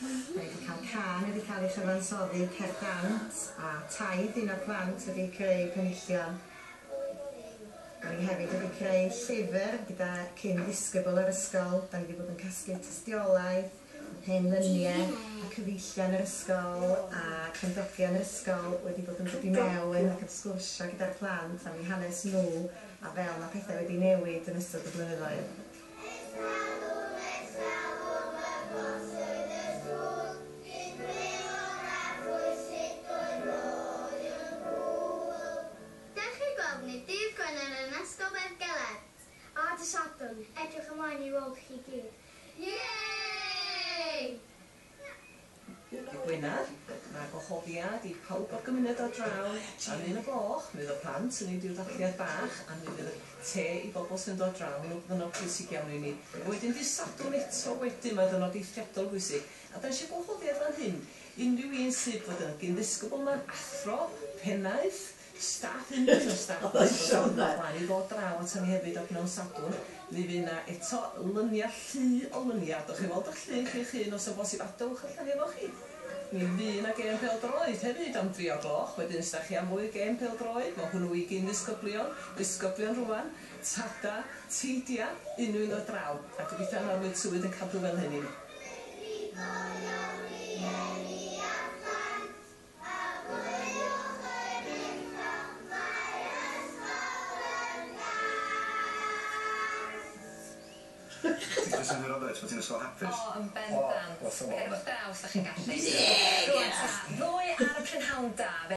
Da ni 'di cael cân wedi cael ei chyfansoddi, cerdd dant, a taith un o'r plant wedi creu penillion. Da ni hefyd wedi creu llyfr gyda cyn ddisgybl yr ysgol. Da ni wedi bod yn casglu tystiolaeth, hen luniau a cyfeillion yr ysgol a cymdogion yr ysgol wedi bod yn dod i mewn ac yn sgwrsio gyda'r plant am eu hanes nhw a fel mae pethau wedi newid yn ystod y blynyddoedd. Dewch i gweld ni dydd Gwener yn Ysgol Beddgelert. A dy Sadwrn, edrych ymlaen i weld chi gyd. Yay! Dydd Gwener, mae gwahoddiad i pawb o'r gymuned dod draw am 1 o'r gloch. Mi fydd y plant yn neud ryw ddathliad bach a mi fydd y te i bobl sy'n dod draw yn ddiwrnod pwysig iawn i ni. A wedyn dydd Sadwrn eto wedyn, mae ddiwrnod eithriadol bwysig. A da ni eisiau gwahoddiad fan hyn, unrhyw un sydd fod yn gyn ddisgybl yma, athro, pennaeth, staff, unrhyw un o staff Oedd eisiau hwnna. ymlaen i ddod draw at ni hefyd ar bnawn Sadwrn. Mi fydd yna eto lynia, llu o lynia. Dowch i weld eich llun chi'ch hun os yn bosib a dowch allan efo chi. Mi fydd yna gêm pêl-droed hefyd am 3 o'r gloch. Wedyn os da chi am fwy o gêm pêl-droed, mae hwnnw i gyn ddisgyblion, disgyblion rwan, tada, teidia, unrhyw un o draw. A gobeithio na fydd tywydd yn cadw fel hyn i ni. Ti'n cael synnwyr o dweud bod ti'n ysgol hapus? O, yn bendant. O, wrth fy modd. Cerwch draw os ydych chi'n gallu. Rŵan ta, ddoe ar y prynhawn da, fe